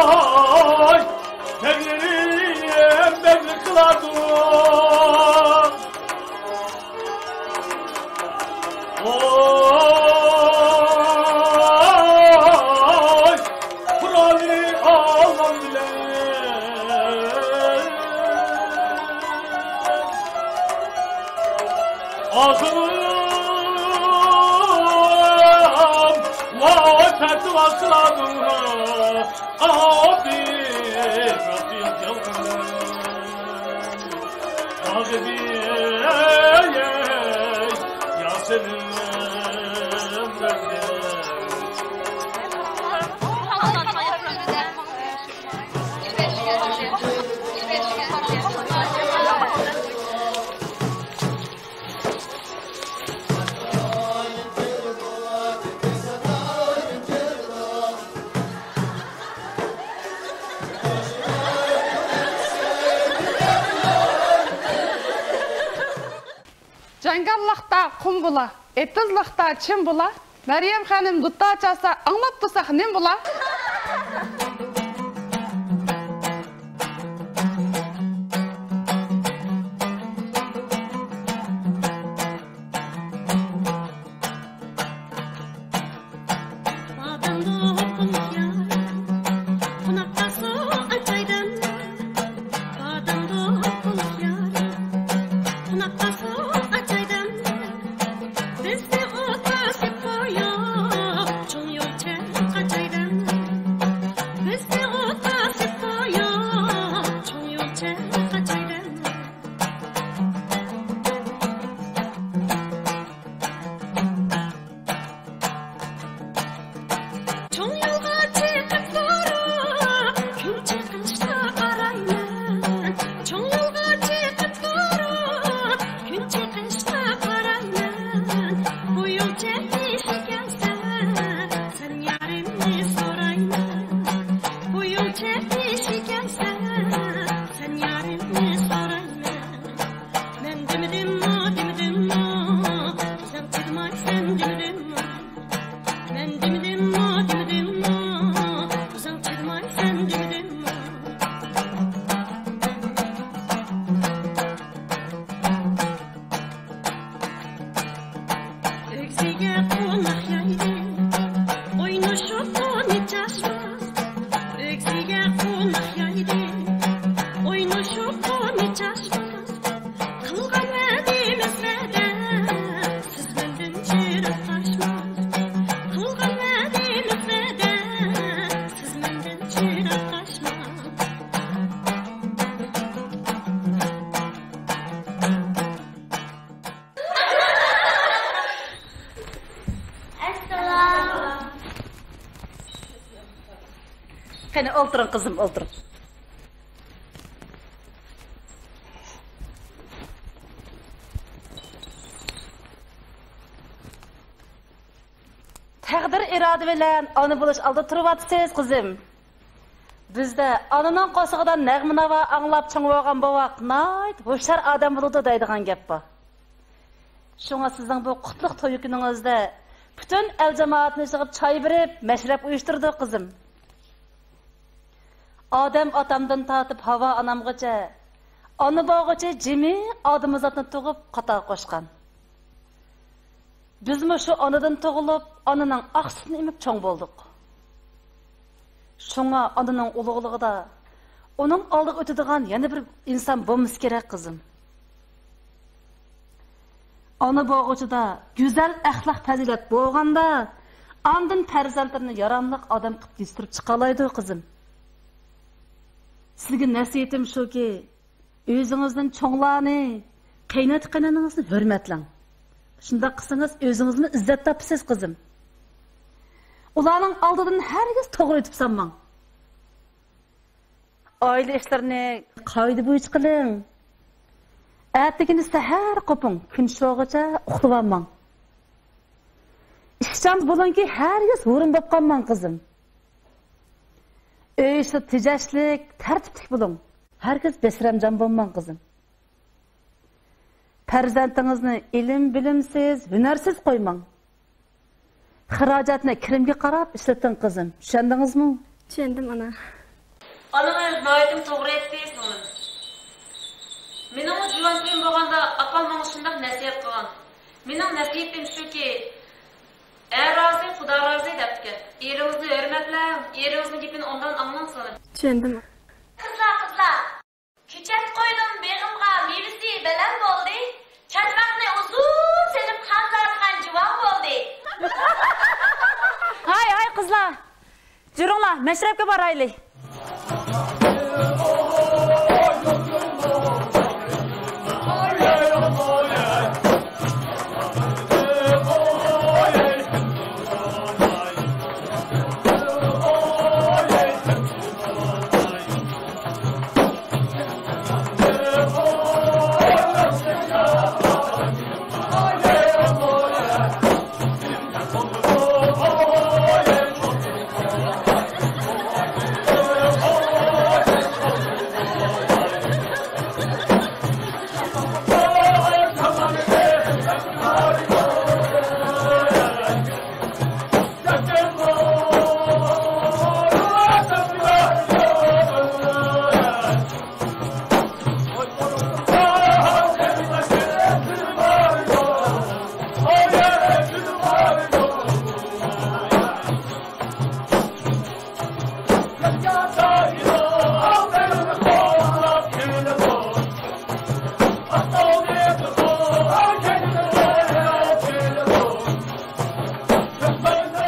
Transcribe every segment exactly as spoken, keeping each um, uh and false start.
ۋاي، بەگلىرىم بەگلىك قىلاتۇر. ۋاي، قورالنى ئالغان بىلەن ئاخىرىم، ۋاي، پەتىۋا قىلادۇ. ئابىم، ئابىم يالغان. ئابىم، ياسىنىم. جاڭگاللىقتا قۇم بولا، ئېتىزلىقتا چىم بولا. مەريەم خانىم دۇتار چالسا، ئاڭلاپ تۇرساق نېمە بولا؟ چوڭ يولغا چىقىپ تۇرۇپ، كۈن چىقىشقا قارايمەن. چوڭ يولغا چىقىپ تۇرۇپ، كۈن چىقىشقا قارايمەن. بۇ يول چەكلىشى كەلسە، سەن يارىمنى سورايمەن. بۇ يول چەكلىشى كەلسە، سەن يارىمنى سورايمەن. مەن دېمىدىممۇ، دېمىدىممۇ، ئۆزۈڭ چىدىمايسەن دېمىدىممۇ؟ مەن دېمىدىممۇ، دېمىدىممۇ، ئۆزۈڭ چىدىمايسەن دېمىدىممۇ؟ ئۆگزىگە قوناق يايدى، ئوينىشىپ ئۇنى چاچما. ئۆگزىگە قوناق يايدى، ئوينىشىپ ئۇنى چاچما. قىلغان ۋەدىمىز ۋەدە، سىز مەندىن چىراق قاچماڭ. قىلغان ۋەدىمىز ۋەدە، سىز مەندىن چىراق قاچماڭ. ئەسسالام. قېنى، ئولتۇرۇڭ، قىزىم، ئولتۇرۇڭ. تەقدىر ئىرادە بىلەن ئانا بولۇش ئالدىدا تۇرۇۋاتىسىز، قىزىم. بىزدە «ئانىنىڭ قورسىقىدا نەغمە-ناۋا ئاڭلاپ چوڭ بولغان بوۋاق ناھايىتى ھوشيار ئادەم بولىدۇ» دەيدىغان گەپ بار. شۇڭا سىزنىڭ بۇ قۇتلۇق توي كۈنىڭىزدە پۈتۈن ئەل-جامائەتنى يىغىپ چاي بېرىپ، مەشرەپ ئۇيۇشتۇردۇق، قىزىم. ئادەم ئاتامدىن تارتىپ ھاۋا ئانامغىچە ئانا بولغۇچى جىمى ئادىمىزاتنى تۇغۇپ قاتارغا قوشقان. بىزمۇ شۇ ئانىدىن تۇغۇلۇپ، ئانىنىڭ ئاق سۈتىنى ئېمىپ چوڭ بولدۇق. شۇڭا ئانىنىڭ ئۇلۇغلۇقىدا ئۇنىڭ ئالدىغا ئۆتىدىغان يەنە بىر ئىنسان بولمىسا كېرەك، قىزىم. ئانا بولغۇچىدا گۈزەل ئەخلاق پەزىلەت بولغاندا، ئاندىن پەرزەنتلىرىنى ياراملىق ئادەم قىلىپ يېتىشتۈرۈپ چىقالايدۇ، قىزىم. سىزگە نەسىھىتىم شۇكى، ئۆزىڭىزدىن چوڭلارنى، قېيناتا-قېينانىڭىزنى ھۆرمەتلەڭ. شۇنداق قىلسىڭىز، ئۆزىڭىزمۇ ئىززەت تاپىسىز، قىزىم. ئۇلارنىڭ ئالدىدىن ھەرگىز توغرا ئۆتۈپ سالماڭ. ئائىلە ئىشلىرىنى قائىدە بويىچە قىلىڭ. ئەتىگىنى سەھەر قوپۇڭ، كۈن چىققۇچە ئۇخلىۋالماڭ. ئىشچان بولۇڭكى، ھەرگىز ھۇرۇن بولۇپ قالماڭ، قىزىم. ئۆي ئىشىدا تېجەشلىك، تەرتىپلىك بولۇڭ. ھەرگىز بەسرەمجان بولماڭ، قىزىم. پەرزەنتىڭىزنى ئىلىم-بىلىمسىز، ھۈنەرسىز قويماڭ. خىراجەتنى كىرىمگە قاراپ ئىشلىتىڭ، قىزىم. چۈشەندىڭىزمۇ؟ چۈشەندىم، ئانا. ئانىڭىز ناھايىتىمۇ توغرا ئېيتتى، سىڭلىم. مېنىڭمۇ جۇۋان تويۇم بولغاندا، ئاپام ماڭا شۇنداق نەسىھەت قىلغان. مېنىڭ نەسىھىتىم شۇكى، ئەر رازى، خۇدا رازى دەپتىكەن. ئېرىڭىزنى ھۆرمەتلەڭ، ئېرىڭىزنىڭ گېپىنى ئوبدان ئاڭلاڭ، سىڭلىم. چۈشەندىم. قىزلار، قىزلار! كۆچەت قويدۇم بېغىمغا، مېۋىسى بەلەن بولدى. چاچماقنى ئۇزۇن سېلىپ، خانزادىخان جۇۋان بولدى. ھاي، ھاي، قىزلار! جۈرۈڭلار، مەشرەپكە بارايلى.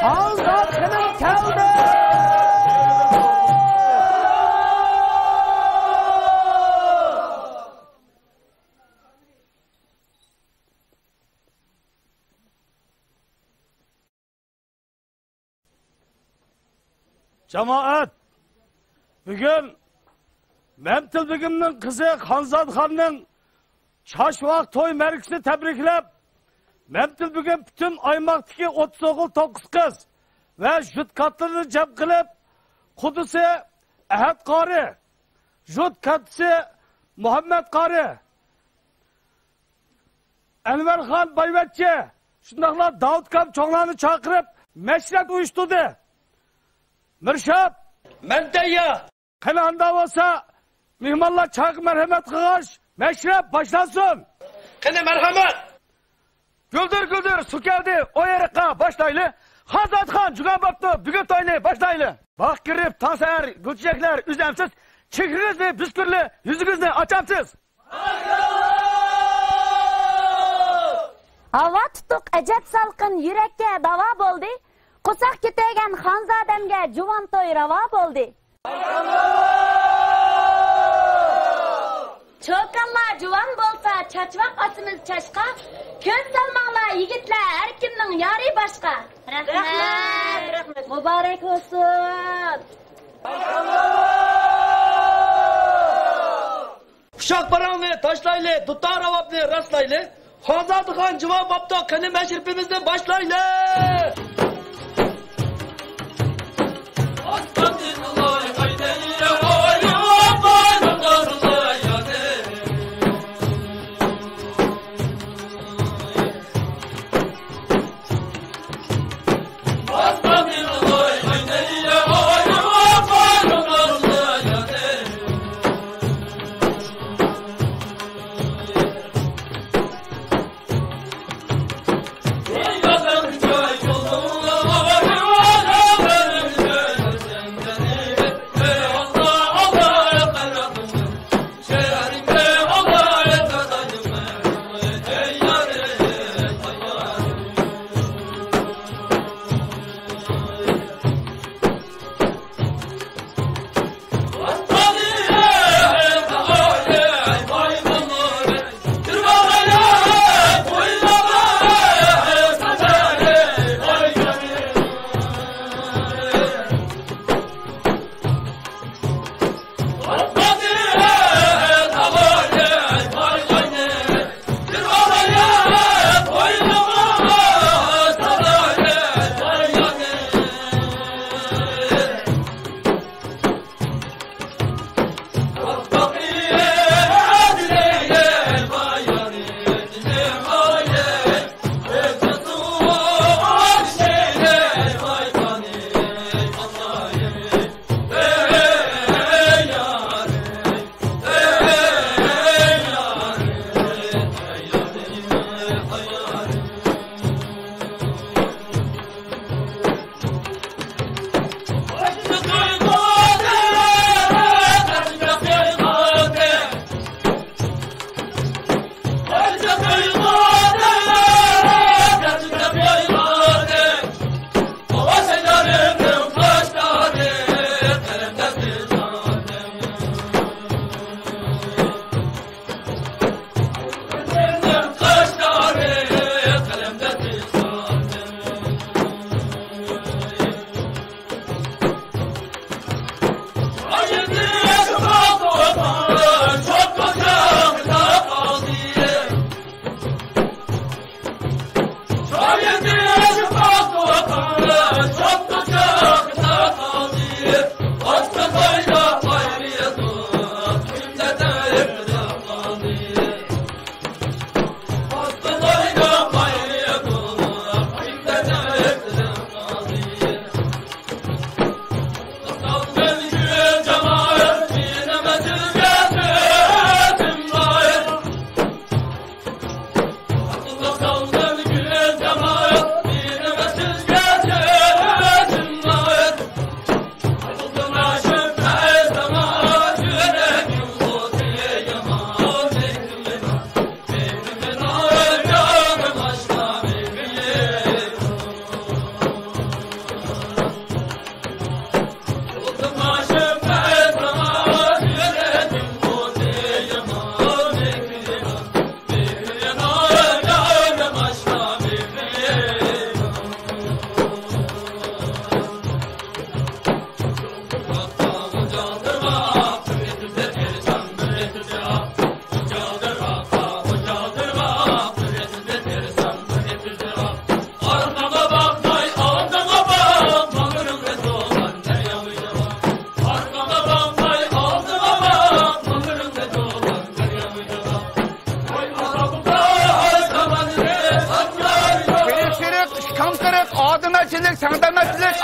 خانزاد خېنىم كەلدى! جامائەت، بۈگۈن مەمتىل بېگىمنىڭ قىزى خانزادىخاننىڭ چاچماق توي مەرىكىسىنى تەبرىكلەپ، مەمتىل بېگىم پۈتۈن ئايماقتىكى ئوتتۇز ئوغۇل توققۇز قىز ۋە جۇت كاتتىلىرىنى جەم قىلىپ، قۇدىسى ئەھەت قارى، جۇت كاتتىسى مۇھەممەت قارى، ئەنۋەرخان بايۋەچچە، شۇنداقلا داۋۇت كام چوڭلارنى چاقىرىپ، مەشرەپ ئۇيۇشتۇردى. مىرشاب! مەن تەييار! قېنى ئاندا بولسا، مېھمانلار چايغا مەرھەمەت قىلغاچ، مەشرەپ باشلانسۇن! قېنى، مەرھەمەت! گۈلدۈر گۈلدۈر سۇ كەلدى ئويرىققا، باشلايلى. خانزادىخان جۇۋان بوپتۇ، بۈگۈن توينى باشلايلى. باغ كىرىپ تاڭ سەھەر، گۈلچېچەكلەر ئۈزەمسىز. چېھرىڭىزنى بۈسكۈرلى، يۈزىڭىزنى ئاچامسىز. ھاۋا تۇتۇق، ئەجەب سالقىن، يۈرەككە داۋا بولدى. قورساق كۆتۈرگەن خانزادەمگە جۇۋان توي راۋا بولدى. چوكانلار جۇۋان بولسا، چاچماق ئاسىمىز چاچقا. كۆز سالماڭلار يىگىتلەر، ھەر كىمنىڭ يارى باشقا. رەھمەت. رەھمەت. مۇبارەك بولسۇن. ئۇششاق پاراڭنى تاشلايلى، دۇتار راۋابنى راسلايلى. خانزادىخان جۇۋان بوپتۇ، قېنى مەشرىپىمىزنى باشلايلى.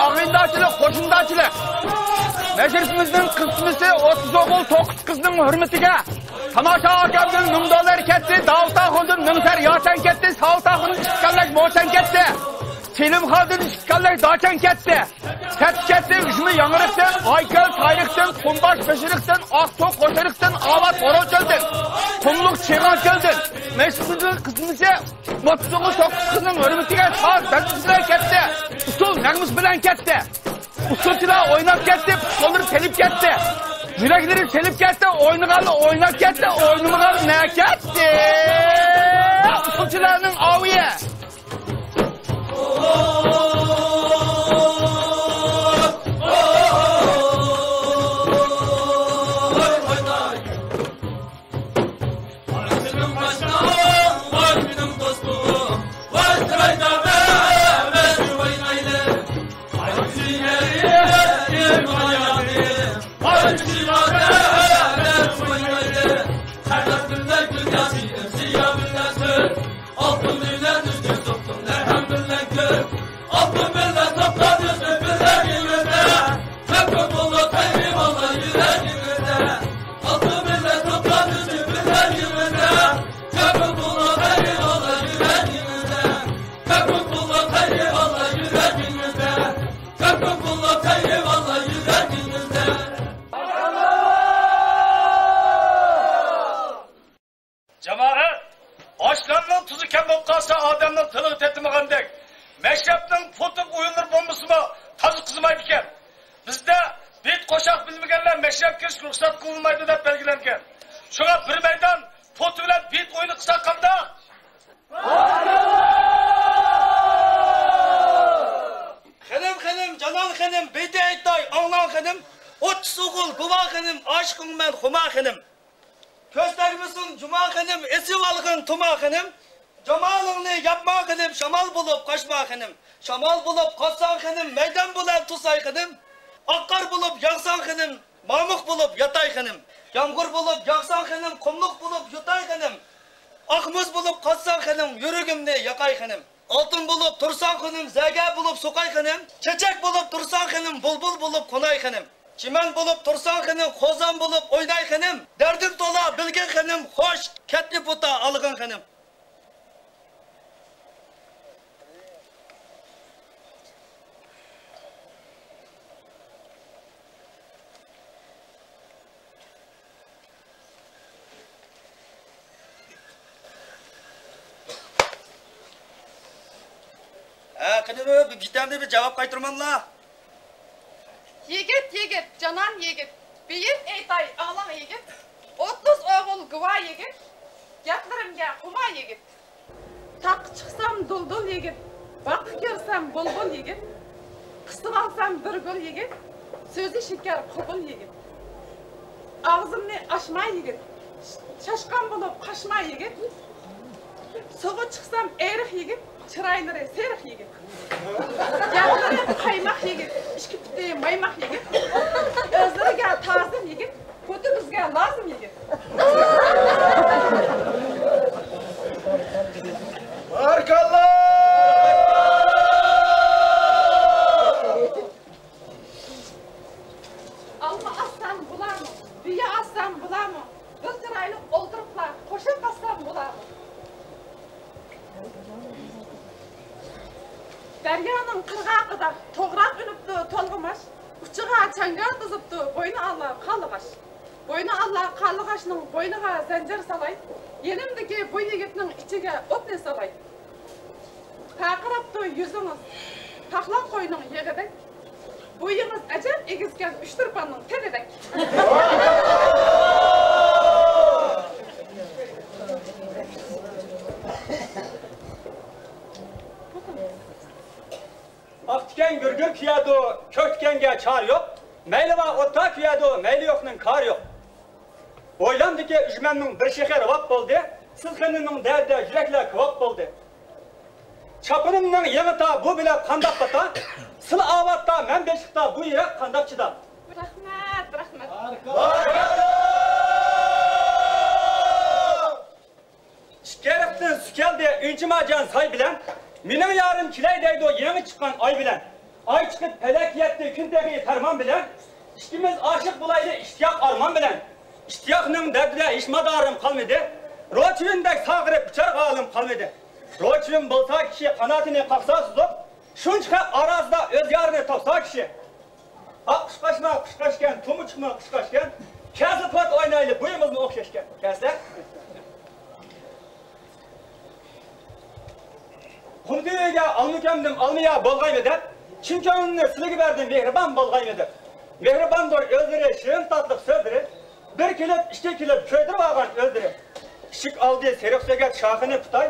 ئاغىنىدارچىلىق، قوشنىدارچىلىق. مەشرىپىمىزنىڭ قىسمىسى ئوتتۇز ئوغۇل، توققۇز قىزنىڭ ھۆرمىتىگە. تاماشا ئاكامدىن مىڭ دوللار كەتتى، داۋۇت ئاخۇندىن مىڭ سەر ياچان كەتتى، ساۋۇت ئاخۇندىن ئىككى كاللەك موچەن كەتتى. سېلىمخاندىن ئىككى كاللەك داچان كەتتى. كەتتى، كەتتى، ئۈجمە ياڭرىقتىن، ئايكۆل تايرىقتىن، قۇمباش بېشىرىقتىن، ئاقسۇ قوشۇرۇقتىن، ئاۋات ئورۇنچۆلدىن، قۇملۇق چىغانچۆلدىن، مەشرىپىمىزنىڭ قىسمىسى ئوتتۇز توققۇز قىزنىڭ ھۆرمىتىگە ساز بەندىسى بىلەن كەتتى. ئۇسسۇل نەغمىسى بىلەن كەتتى. ئۇسسۇلچىلار ئويناپ كەتتى، پۇت-قوللىرى تېلىپ كەتتى. يۈرەكلىرى تېلىپ كەتتى، ئوينىغانلار ئويناپ كەتتى، ئوينىمىغانلار نە كەتتى؟ ئۇسسۇلچىلارنىڭ ئاۋۇيى. جامائەت، ئاشلارنىڭ تۇزى كەم بولۇپ قالسا، ئادەمنىڭ تىلىغا تېتىمىغاندەك، مەشرەپنىڭ پوتۇك ئويۇنلىرى بولمىسىمۇ، تازا قىزىمايدىكەن. بىزدە بېيىت قوشاق بىلمىگەنلەر مەشرەپكە كىرىشكە رۇخسەت قىلىنمايدۇ دەپ بەلگىلەنگەن. شۇڭا بىر مەيدان پوتى بىلەن بېيىت ئويۇنى قىلساق قانداق؟ خېنىم، خېنىم، جانان خېنىم، بېيىتى ئېيتاي، ئاڭلاڭ خېنىم، ئوتتۇز ئوغۇل بوۋا خېنىم، ئاشىقىڭ مەن خۇما خېنىم. كۆز تەگمىسۇن جۇما خېنىم، ئېسىۋالغىن تۇما خېنىم. جامالىڭنى ياپما خېنىم، شامال بولۇپ قاچما خېنىم. شامال بولۇپ قاچساڭ خېنىم، مەيدان بىلەن توساي خېنىم. ئاق قار بولۇپ ياغساڭ خېنىم، مامۇق بولۇپ ياتاي خېنىم. يامغۇر بولۇپ ياغساڭ خېنىم، قۇملۇق بولۇپ يۇتاي خېنىم. ئاق مۇز بولۇپ قاچساڭ خېنىم، يۈرىكىمنى ياقاي خېنىم. ئالتۇن بولۇپ تۇرساڭ خېنىم، زەگە بولۇپ سوقاي خېنىم. چېچەك بولۇپ تۇرساڭ خېنىم، بۇلبۇل بولۇپ قوناي خېنىم. چىمەن بولۇپ تۇرساڭ خېنىم، قوزام بولۇپ ئويناي خېنىم. دەردىم تولا بىلگىن خېنىم، خوش، كەتتى پۇتا ئالغىن خېنىم. ھە، قېنى بۇ، بۇ بىتەمدىن بىر جاۋاب قايتۇرماملا؟ يىگىت، يىگىت، جانان يىگىت، بېيىت ئېيتاي، ئاڭلاڭ يىگىت، ئوتتۇز ئوغۇل گۇۋا يىگىت، گەپلىرىمگە قۇما يىگىت. تاغقا چىقسام دۇلدۇل يىگىت، باغقا كىرسەم بۇلبۇل يىگىت، قىسىۋالسام بىر گۈل يىگىت، سۆزى شېكەر قوبۇل يىگىت. ئاغزىمنى ئاچما يىگىت، چاشقان بولۇپ قاچما يىگىت. سۇغا چىقسام ئېرىق يىگىت، چىرايلىرى سېرىق يىگىت. گەپلىرى قايماق يىگىت، ئىككى پۇتى مايماق يىگىت. ئۆزلىرىگە تازىم يىگىت، پۇتى بىزگە لازىم يىگىت. بارىكاللا! ئالما ئاسسام بولارمۇ؟ بىيە ئاسسام بولارمۇ؟ بىر چىرايلىق ئولتۇرۇپلا قوشاق ئاسسام بولارمۇ؟ دەريانىڭ قىرغاقىدا توغراق ئۈنۈپتۇ تولغىماش، ئۇچىغا چاڭگال تىزىپتۇ بوينى ئاللا قارلىغاچ. بوينى ئاللا قارلىغاچنىڭ بوينىغا زەنجىر سالاي، يېنىمدىكى بۇ يىگىتنىڭ ئىچىگە ئوتنى سالاي. پارقىراپتۇ يۈزىڭىز پاقلان قوينىڭ يېغىدەك. بويىڭىز ئەجەب ئېگىزكەن ئۈچ تۇرپاننىڭ تېغىدەك. ئاق تىكەن گۈرگۈر كىيەدۇ، كۆك تىكەنگە چارە يوق. مەيلى بار ئوتتا كۆيەدۇ، مەيلى يوقنىڭ كارى يوق. ھويلامدىكى ئۈجمەمنىڭ بىر شېخى راۋاب بولدى، سىز خېنىمنىڭ دەردىدە يۈرەكلەر كاۋاپ بولدى. چاپىنىمنىڭ يېڭى تا بۇ بىلەن قانداق پاتا؟ سىلى ئاۋاتتا، مەن بېشىقتا، بۇ يۈرەك قانداق چىدا؟ رەھمەت، رەھمەت. ئىككى ئېرىقتىن سۇ كەلدى ئۈنچە مارجان ساي بىلەن، مېنىڭ يارىم كېلەي دەيدۇ يېڭى چىققان ئاي بىلەن. ئاي چىقىپ پەلەك يەتتى، كۈن تېخى پەرمان بىلەن. ئىككىمىز ئاشىق بولايلى ئىشتىياق ئارمان بىلەن. ئىشتىياقنىڭ دەردىدە ھېچ مادارىم قالمىدى. روچىۋىندەك ساغىرىپ ئۇچار ھالىم قالمىدى. روچىۋىن بولسا كىشى قاناتىنى قاقسا سوزۇپ، شۇنچە خەق ئاراسىدا ئۆز يارىنى تاپسا كىشى. ئاق قۇشقاچما قۇشقاچكەن، تۇمۇچۇقما قۇشقاچكەن. كەلسە پات ئوينايلى، بويىمىزمۇ ئوخشاشكەن. كەلسە. قۇم تۈۋىگە ئالما كۆمدۈم، ئالما يا بولغايمۇ دەپ، چىن كۆڭلۈمنى سىلىگە بەردىم، مېھرىبان بولغايمۇ دەپ. مېھرىباندۇر ئۆزلىرى، شېرىن تاتلىق سۆزلىرى، بىر كۈلۈپ، ئىككى كۈلۈپ، كۆيدۈرۈۋالغان ئۆزلىرى. ئىشىك ئالدى سېرىق سۆگەت شاخىنى پۇتاي،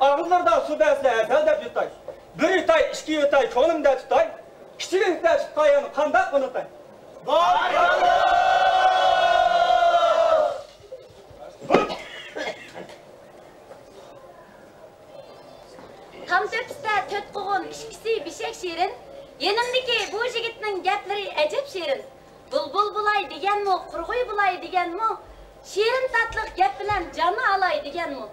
ئاغزىلىرىدا سۇ بەرسە ھەسەل دەپ يۇتاي. بىر يۇتاي، ئىككى يۇتاي، كۆڭلۈمدە تۇتاي. كىچىكلىكتە تۇتقان يەرنى قانداق ئۇنۇتاي؟ تام تۆپىسىدە تۆت قوغۇن، ئىككىسى بېشەك شېرىن. يېنىمدىكى بۇ يىگىتنىڭ گەپلىرى ئەجەب شېرىن. بۇلبۇل بولاي دېگەنمۇ، قۇرغۇي بولاي دېگەنمۇ، شېرىن تاتلىق گەپ بىلەن جاننى ئالاي دېگەنمۇ؟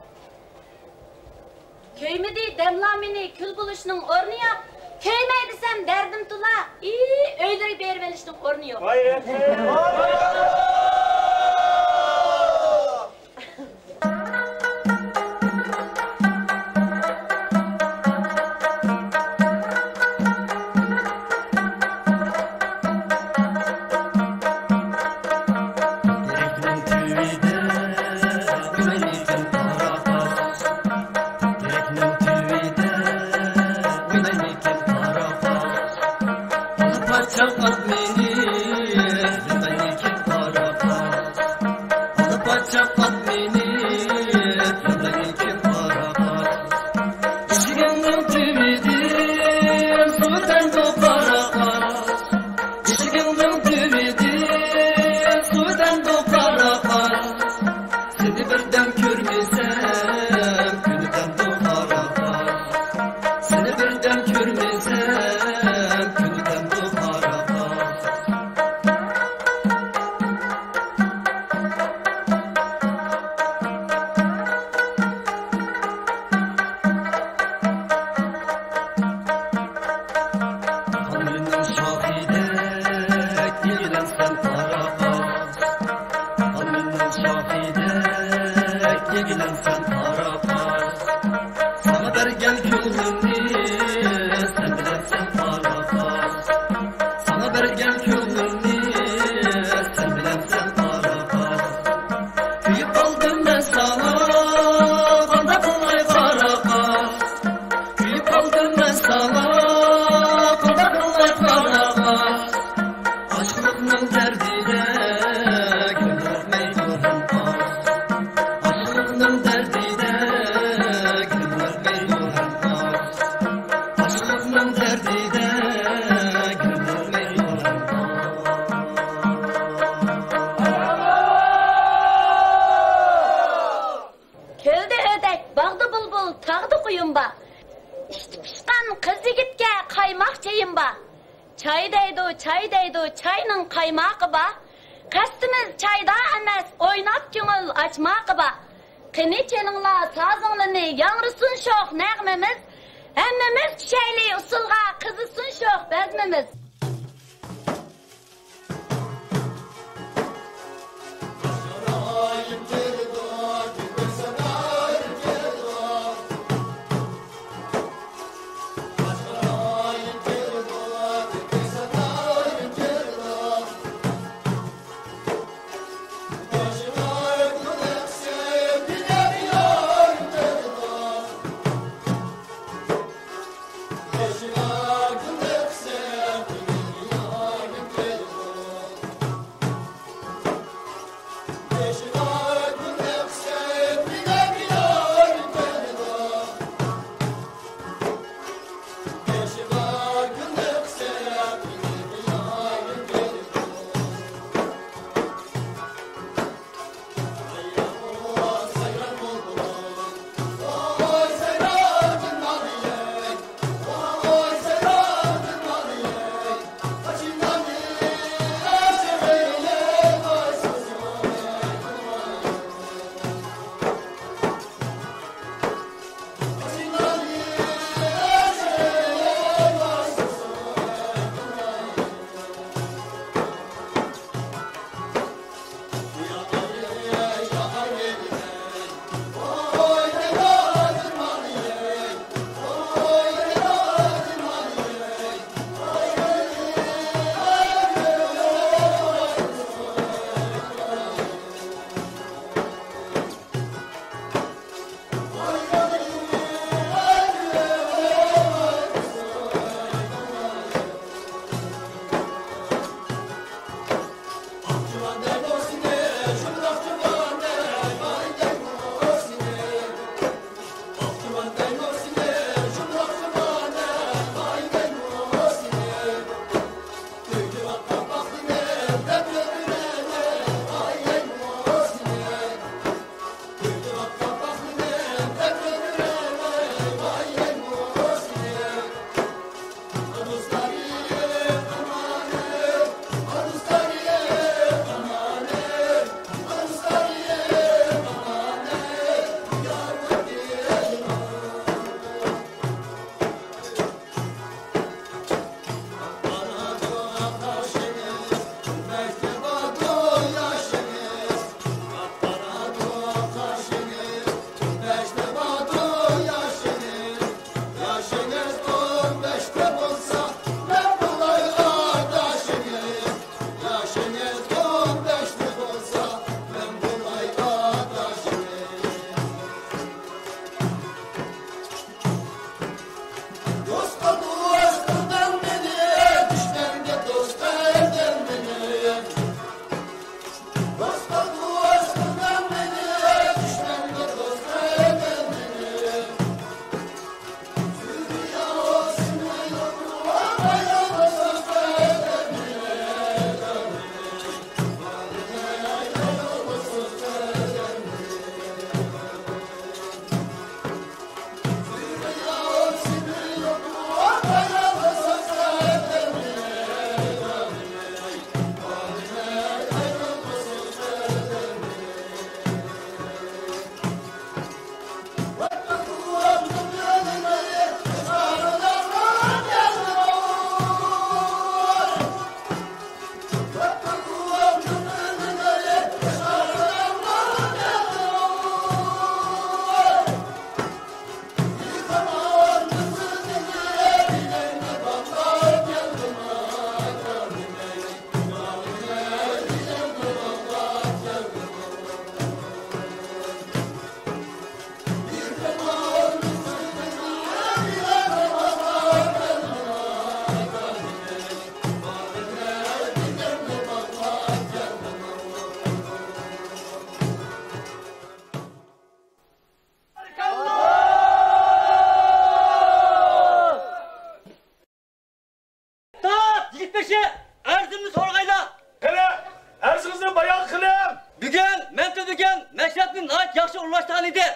كۆيمىدى دەملا مېنى، كۈل بولۇشنىڭ ئورنى يوق. كۆيمەي دېسەم دەردىم تولا، ئى، ئۆيلىرىگە بېرىۋېلىشنىڭ ئورنى يوق. ۋاي رەھمەت. ئىشىكىڭنىڭ تۈۋىدىن سۇ تەمدۇ قارا قاز. ئىشىكىڭنىڭ تۈۋىدىن سۇ تەمدۇ قارا قاز. سېنى بىردەم كۆرمىسەم، كۈنى تەمدۇ قارا قاز. سېنى بىردەم كۆرمىسەم، كۈنى تەمدۇ قارا قاز. ئالمىنىڭ شاخىدەك ئېگىلەمسەن قارا قاز. ئالمىنىڭ شاخىدەك ئېگىلەمسەن قارا قاز. ساڭا بەرگەن كۆڭلۈمنى سەن بىلەمسەن قارا قاز. ساڭا بەرگەن كۆڭلۈمنى سەن بىلەمسەن قارا قاز. كۆيۈپ قالدىم مەن ساڭا، قانداق قىلاي قارا قاز. كۆيۈپ قالدىم مەن ساڭا، قانداق قىلاي قارا قاز. ئاشقىلىقنىڭ دەردىدە گۈللەر مەيدۇ ھەم قاز. ئاشقىلىقنىڭ دەردىدە گۈللەر مەيدۇ ھەم قاز. ئاشقىلىقنىڭ دەردىدە گۈللەر مەيدۇ ھەم قاز. كۆلدە ئۆدەك، باغدا بۇلبۇل، تاغدا قۇيۇم بار. ئىشتە پىشقان قىز يىگىتكە قايماق چېيىم بار. چاي دەيدۇ، چاي دەيدۇ، چاينىڭ قايماقى بار. قەستىمىز چايدا ئەمەس، ئويناپ كۆڭۈل ئاچماقى بار. قېنى چېلىڭلار سازىڭلىنى، ياڭرىسۇن شوخ نەغمىمىز. ھەممىمىز چۈشەيلى ئۇسسۇلغا، قىزىسۇن شوخ بەزمىمىز. مەشرەپنى ناھايىتى ياخشى ئورۇنلاشتۇرغان ئىدى.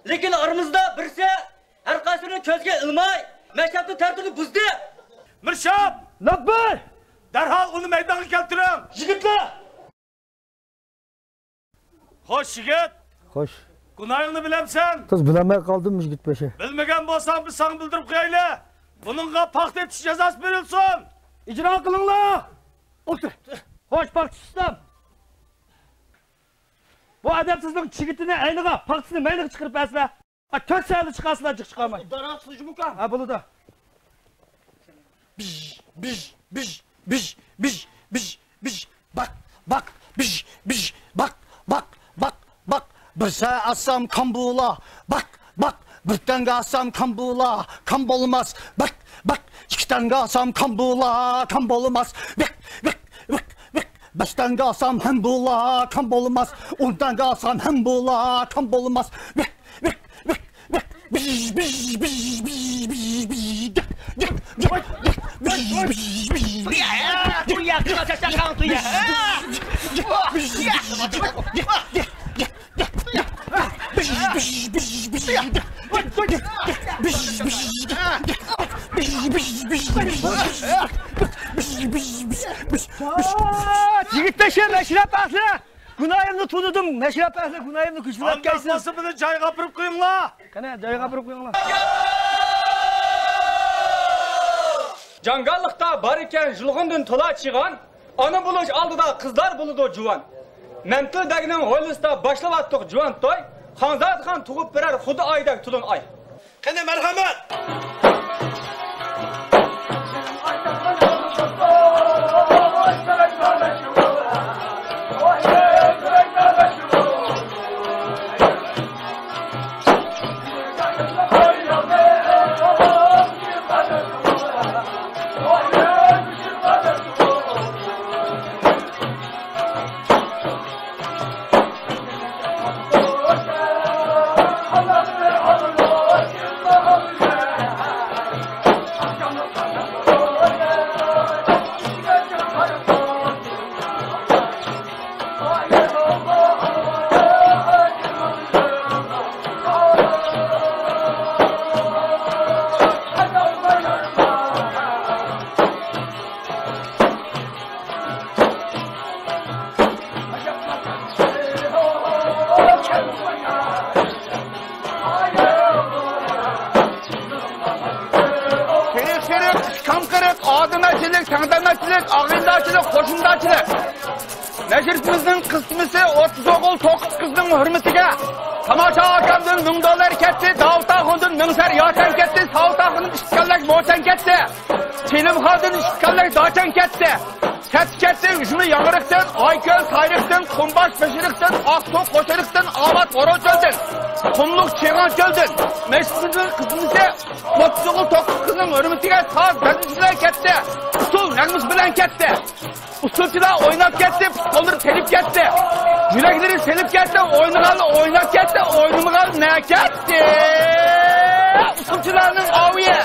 لېكىن ئارىمىزدا بىرسى ھەر قايسىنىڭ كۆزىگە ئىلماي، مەشرەپنىڭ تەرتىپىنى بۇزدى. مىرشاپ! لەببەي! دەرھال ئۇنى مەيدانغا كەلتۈرۈڭ! يىگىتلەر! خوش، يىگىت! خوش. گۇناھىڭنى بىلەمسەن؟ تېز بىلەلمەي قالدىم، يىگىت بېشى. بىلمىگەن بولساڭ، بىز ساڭا بىلدۈرۈپ قويايلى. بۇنىڭغا پاختا ئېتىش جازاسى بېرىلسۇن! ئىجرا قىلىڭلار! ئولتۇر. خوش، پاختا ئۇستام. بۇ ئەدەپسىزنىڭ چىگىتىنى ئەينىغا، پاختىسىنى مەينىغا چىقىرىپ بەرسىلە. ھە، تۆت سەھەردە چىقارسىلەر جىق چىقارماي. ئىدارە قىلسىلا جۇمۇكا. ھە، بولىدۇ. بىژ، بىژ، بىژ، بىژ، بىژ، بىژ، بىژ، باق، باق، بىژ، بىژ، باق، باق، باق، باق. بىر سە ئالسام كام بولا، باق، باق. بىر تەڭگە ئالسام كام بولا، كام بولماس، باق، باق. ئىككى تەڭگە ئالسام كام بولا، كام بولماس، بىق، بىق، بىق، بىق. بەش تەڭگە ئالسام ھەم بولا، كام بولماس. ئون تەڭگە ئالسام ھەم بولا، كام بولماس. ۋىھ، ۋىھ، ۋىھ، ۋىھ. بىژ، بىژ، بىژ، بىژ، بىژ، بىژ. دىق، دىق، دىق، دىق. بىژ، بىژ، بىژ، بىژ. يىگىتلەر، شۇ مەشرەپ ئەھلى! گۇناھىمنى تونۇدۇم، مەشرەپ ئەھلى، گۇناھىمنى تونۇدۇم، مەشرەپ ئەھلى، گۇناھىمنى كەچۈرۈپ بەرسىلە. قانداق بولسا بۇنى جايىغا ئاپىرىپ قويۇڭلار. قېنى، جايىغا ئاپىرىپ قويۇڭلار. جاڭگاللىقتا بار ئىكەن، يۇلغۇندىن تولا چىغان. ئانا بولۇش ئالدىدا قىزلار بولىدۇ جۇۋان. مەمتىل بەگنىڭ ھويلىسىدا باشلىۋاتتۇق جۇۋان توي. خاڭزادىخان تۇغۇپ بېرەر خۇدا ئايدەك تولۇن ئاي. قېنى، مەرھەمەت! شېرىق، شېرىق، ئىككام قېرىق، ئادەمچىلىك، تەڭدەمچىلىك، ئاغىنىدارچىلىق، قوشنىدارچىلىق. مەشرىپىمىزنىڭ قىسمىسى ئوتتۇز ئوغۇل توققۇز قىزنىڭ ھۆرمىتىگە. تاماشا ئاكامدىن مىڭ دوللار كەتتى، داۋۇت ئاخۇندىن مىڭ سەر ياچان كەتتى، ساۋۇت ئاخۇندىن ئىككى كاللەك موچەن كەتتى، سېلىم خاندىن ئىككى كاللەك داچەن كەتتى. كەتتى، كەتتى، ئۈجمە ياڭرىقتىن، ئايكۆل سايرىقتىن، قۇمباش بېشىرىقتىن، ئاقسۇ قوشىرىقتىن، ئاۋات ھورۇنچۆلدىن، قۇملۇق چىغانچۆلدىن. مەشرىپىمىزنىڭ قىسمىسى ئوتتۇز ئوغۇل توققۇز قىزنىڭ ھۆرمىتىگە ساز بەزمىچى بىلەن كەتتى. ئۇسسۇل نەغمىسى بىلەن كەتتى. ئۇسسۇلچىلار ئويناپ كەتتى، پۇت-قوللىرى تېلىپ كەتتى. يۈرەكلىرى سېلىپ كەتتى، ئوينىغانلار ئويناپ كەتتى، ئوينىمىغانلار نە كەتتى. ئۇسسۇلچىلارنىڭ ئاۋۇيى.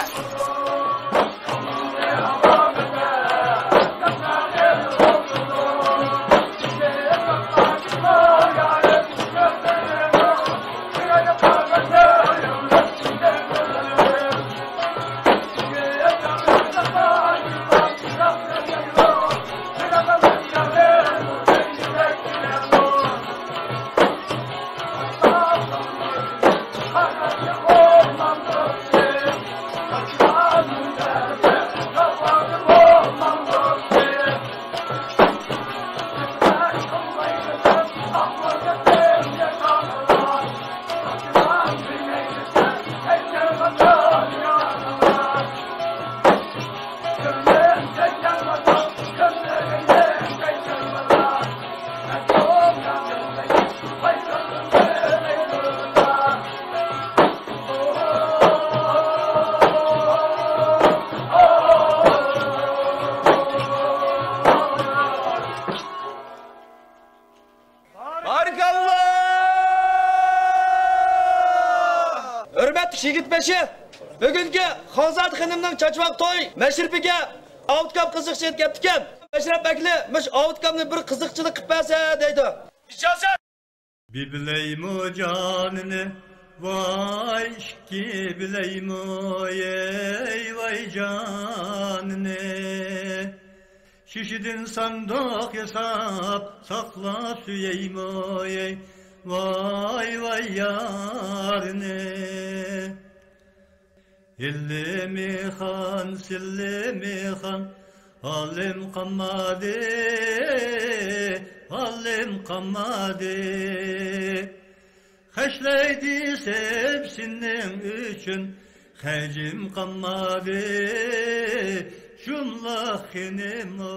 بارىكاللا! ھۆرمەتلىك يىگىت بېشى، بۈگۈنكى خانزادە خېنىمنىڭ چاچماق توي مەشرىپىگە ئاۋۇتكام قىزىقچى كەپتىكەن. مەشرەپ ئەھلى مۇشۇ ئاۋۇتكامنى بىر قىزىقچىلىق قىپ بەرسە دەيدۇ. ئىجازەت! بىر بىلەيمۇ جانىنى، ۋاي ئىككى بىلەيمۇ، ئەي ۋاي جانىنى. شىشىدىن ساندۇق ياساپ، ساقلاپ سۆيەيمۇ، ئەي ۋاي ۋاي يارنى. ھىللىمىخان، سىللىمىخان، ھالىم قالمىدى، ھالىم قالمىدى. خەجلەي دېسەم سېنىڭ ئۈچۈن، خەجىم قالمىدى، جۇملۇق خېنىمۇ.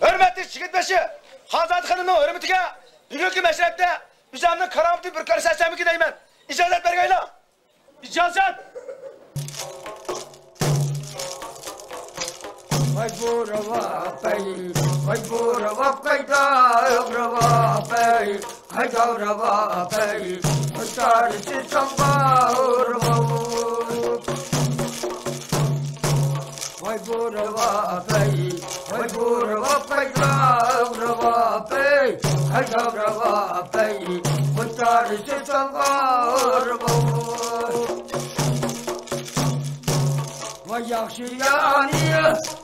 ھۆرمەتلىك يىگىت بېشى، خانزادە خېنىمنىڭ ھۆرمىتىگە بۈگۈنكى مەشرەپتە ئۆزۈمنىڭ كارامىتىنى بىر كۆرسەتسەممىكىن دەيمەن. ئىجازەت بەرگەيلا. ئىجازەت! ۋاي بۇ راۋا پەي، ۋاي بۇ راۋا پەي، داغ راۋا پەي، ھەي داغ راۋا پەي، قۇشلار چاڭغا ئۇرۇپ. ۋاي بۇ راۋا پەي، ۋاي بۇ راۋا پەي، داغ راۋا پەي، ھەي داغ راۋا پەي، قۇشلار چاڭغا ئۇرۇپ. ۋاي ياخشى يانى،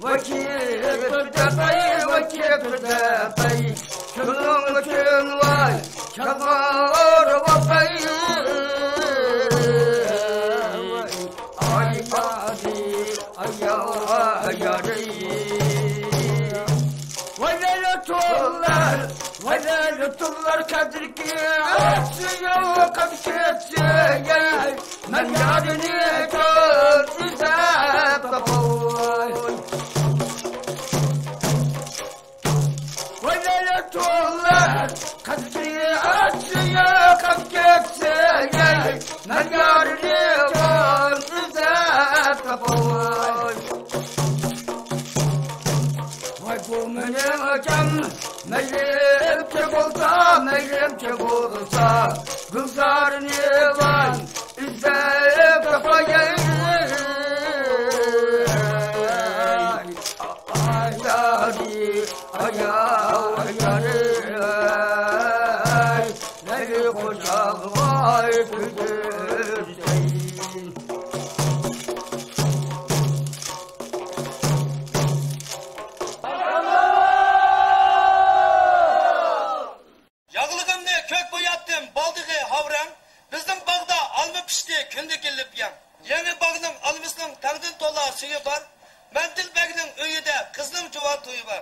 ۋاي كېپىردە پەي، ۋاي كېپىردە پەي، كۈنۈڭ ئۈچۈن ۋاي چاغار ۋاپاي. ئاي پادى، ئاياۋ، ئايارى. ۋاي لەيلەتۇللار، ۋاي لەيلەتۇللار قەدرىكى ئاچسا يوقاپ كەتسە، مەن يارىنى كۆپ ئىزدەپ تاپاي. ۋاي لەيلەتۇللار قەدرى ئاچسا يوقاپ كەتسە، مەن يارىنى كۆپ ئىزدەپ تاپاي. ۋاي بۇ مېنىڭ ئاكام، مەيلىمچە بولسا، مەيلىمچە بولسا، گۈلزارنى ۋاي ئىزدەپ تاپاي. ئاي يارى، ئاياۋ يارى، ئەي، نەگە قوشاقلاي كۈلدۈرسەي. ياغلىقىمنى كۆك بوياتتىم، بالدىغى ھاۋرەڭ. بىزنىڭ باغدا ئالما پىشتى، كۈندىكى لىپياڭ. يېڭى باغنىڭ ئالمىسىنىڭ تەڭدىن تولا سۈيى بار. مەنتىل بەگنىڭ ئۆيىدە قىزنىڭ جۇۋان تويى بار.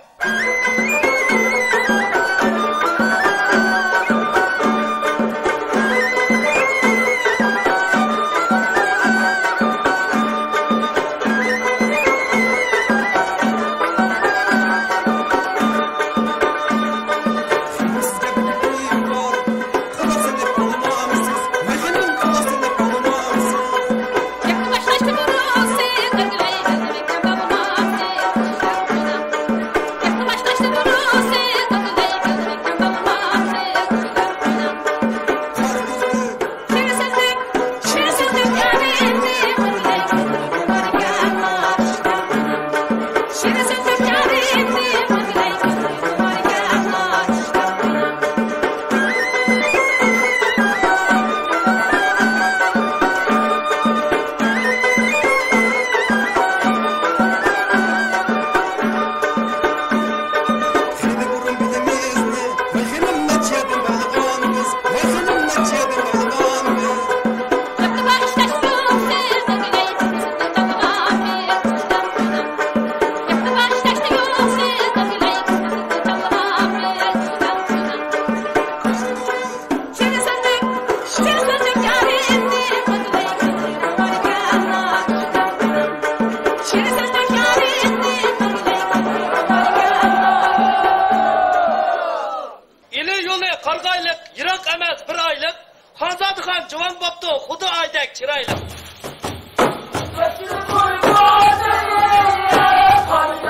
چىرايلىق.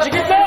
يىگىتلەر!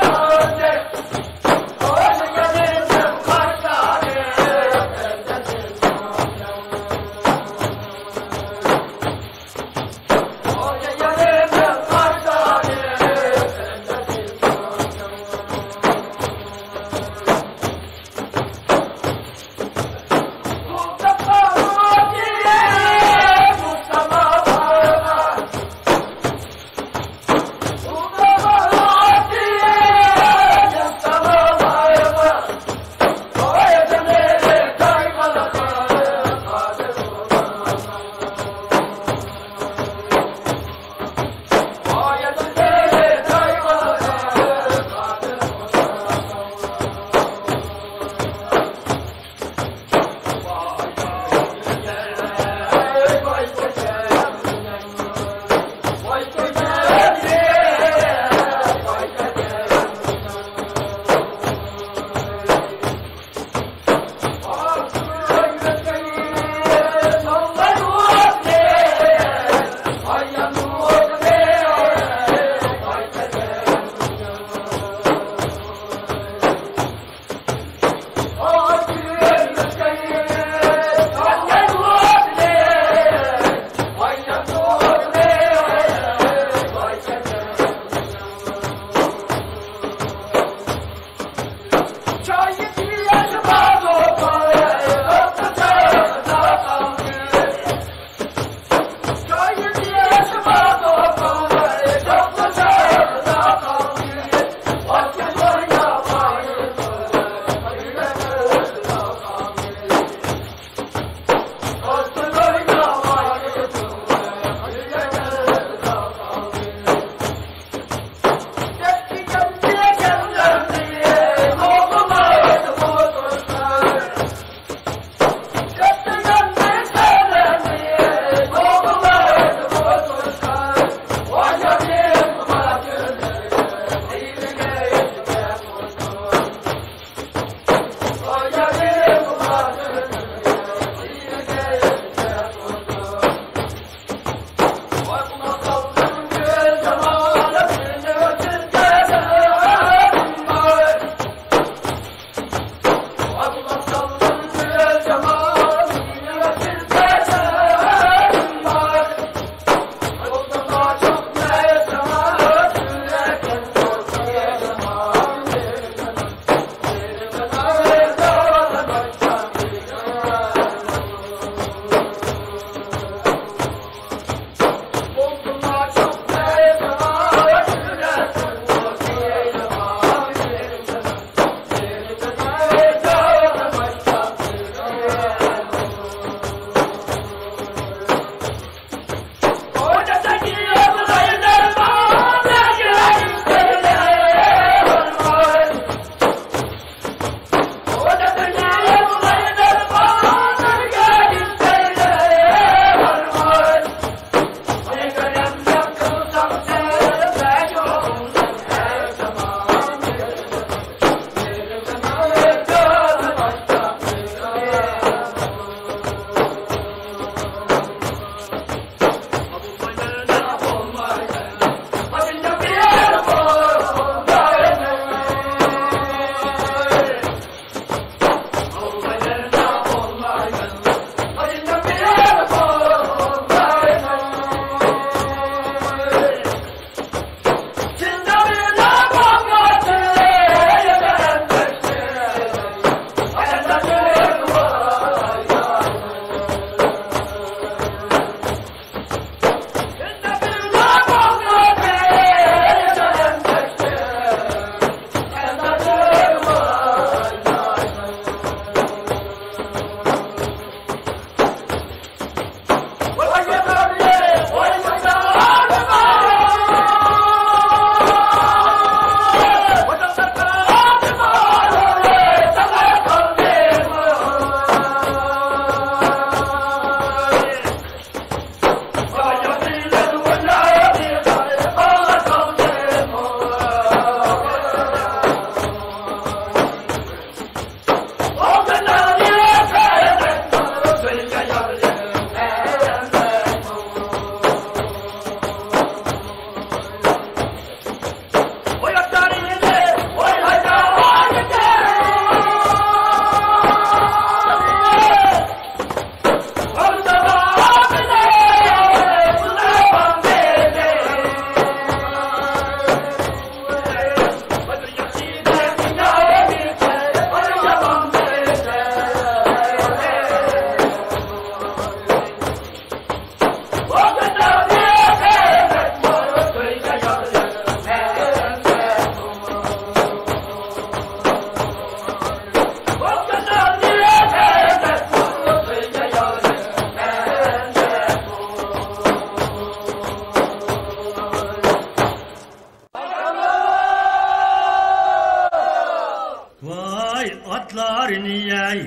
يەي.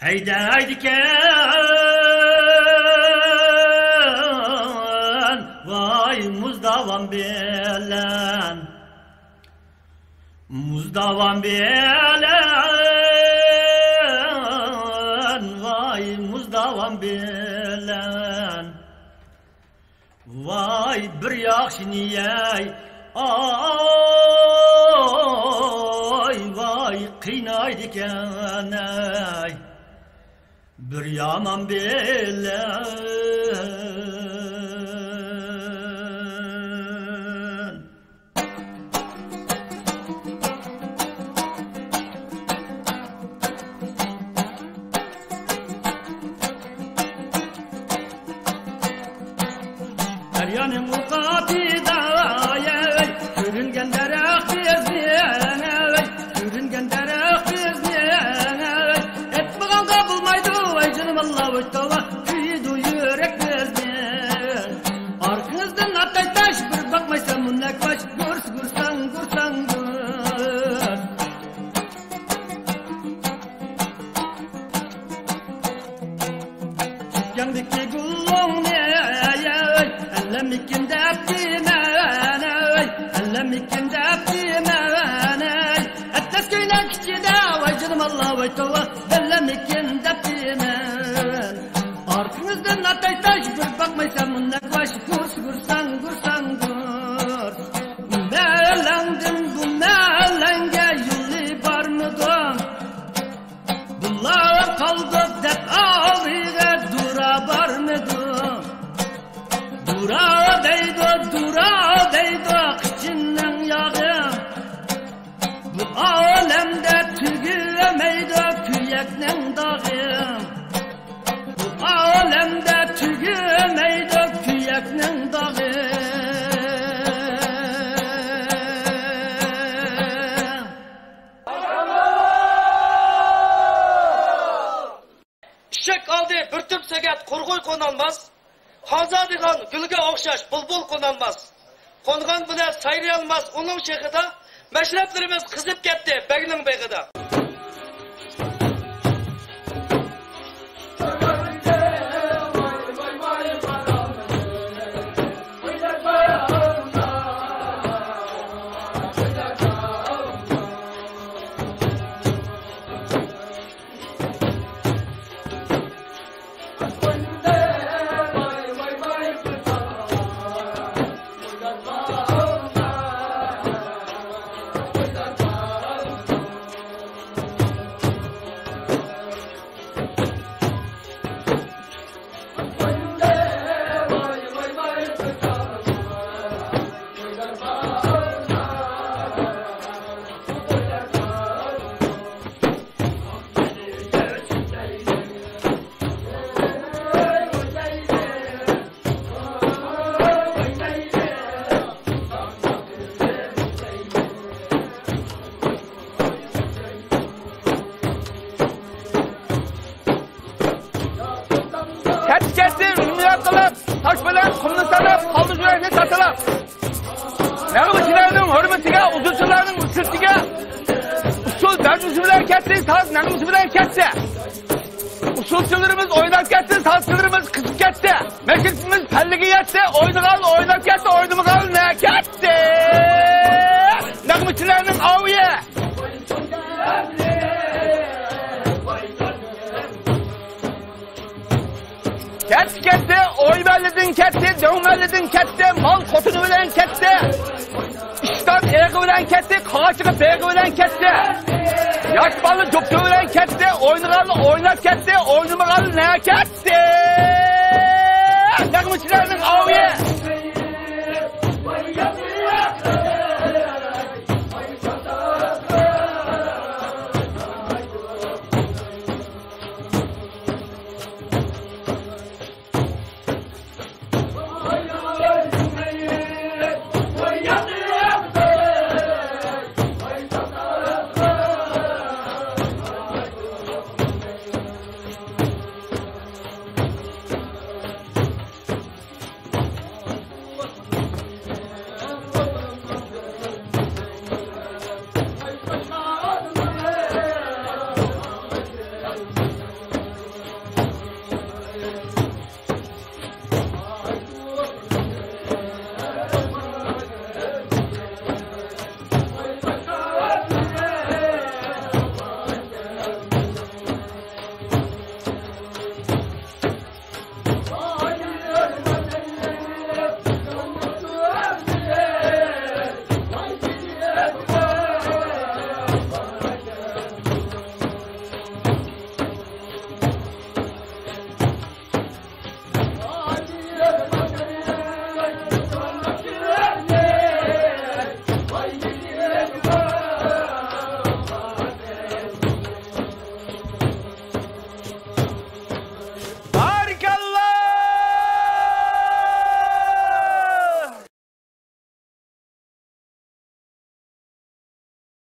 ھەيدەيدىكەن، ۋاي، مۇزداۋان بىلەن. مۇزداۋان بىلەن، ۋاي، مۇزداۋان بىلەن. ۋاي، بىر ياخشىنى يەي، ئاي، ۋاي، قىينايدىكەن، ئەي، بىر يامان بىلەن. دەريانىڭ ئۇ قاپىدا، ئەي، كۆرۈنگەن دەرەخ بىزنىڭ، ئەي، كۆرۈنگەن دەرەخ بىزنىڭ، ئەي، ئېيتمىغانغا بولمايدۇ، ۋاي جېنىم ئاللا، ۋاي توۋا، كۆيىدۇ يۈرەك بىزنىڭ. ئارقىڭىزدىن ئاتاي تاش، بىر باقمايسەن مۇنداق باش، گۇرس گۇرساڭ، گۇرساڭ گۇرس. چۈشكەندىكى گۈلۈڭنى، ئەي، ئەللەممىكىن دەپتىمەن، ئەي، ئەللەممىكىن دەپتىمەن، ئەي. ئەتلەس كۆينەك ئىچىدە، ۋاي جېنىم ئاللا، ۋاي توۋا، بەللەممىكىن دەپتىمەن. ئارقىڭىزدىن ئاتاي تاش، بىر باقمايسەن مۇنداق باش، گۇرس گۇرساڭ، گۇرساڭ گۇرس. مەلەڭدىن بۇ مەلەڭگە يولى بارمىدۇ؟ بۇلار قالدۇق دەپ ئاغرىغا دۇرا بارمىدۇ؟ دۇرا دەيدۇ، دۇرا دەيدۇ قېچىمنىڭ ياغى. بۇ ئالەمدە تۈگىمەيدۇ كۆيەكنىڭ داغى. بۇ ئالەمدە تۈگىمەيدۇ كۆيەكنىڭ داغى. ئىشەك ئالدى بىر تۈپ سۆگەت قۇرغۇي قونالماس. خانزادىخان گۈلگە ئوخشاش بۇلبۇل قونالماس. قونغان بىلەن سايرىيالماس ئۇنىڭ شېخىدا، مەشرەپلىرىمىز قىزىپ كەتتى بەگنىڭ بېغىدا. كەتتى، كەتتى، ئۈزمىلەپ قىلىپ، تاش بىلەن قۇمنى ساناپ، قالدى يۈرەكنى تاتىلاپ. نەغمىچىلەرنىڭ ھۆرمىتىگە، ئۇزۇلچىلارنىڭ ئۈچرىتىگە ئۇسسۇل بەرمىسى بىلەن كەتتى، ساز نەغمىسى بىلەن كەتتى. ئۇسسۇلچىلىرىمىز ئويناپ كەتتى، سازچىلىرىمىز قىزىپ كەتتى. مەشرىپىمىز پەللىگە يەتتى، ئوينىغان ئويناپ كەتتى، ئوينىمىغان نە كەتتى. نەغمىچىلەرنىڭ ئاۋۇيى. كەتتى، كەتتى، ئويمەنلىدىن كەتتى، دۆڭمەنلىدىن كەتتى، مال خوتۇنى بىلەن كەتتى. ئىشتان ئېغى بىلەن كەتتى، قاچىغا بېغى بىلەن كەتتى. ياش بالا جوپى بىلەن كەتتى، ئوينىغانلا ئويناپ كەتتى، ئوينىمىغانلا نە كەتتى. نەغمىچىلەرنىڭ ئاۋۇيى.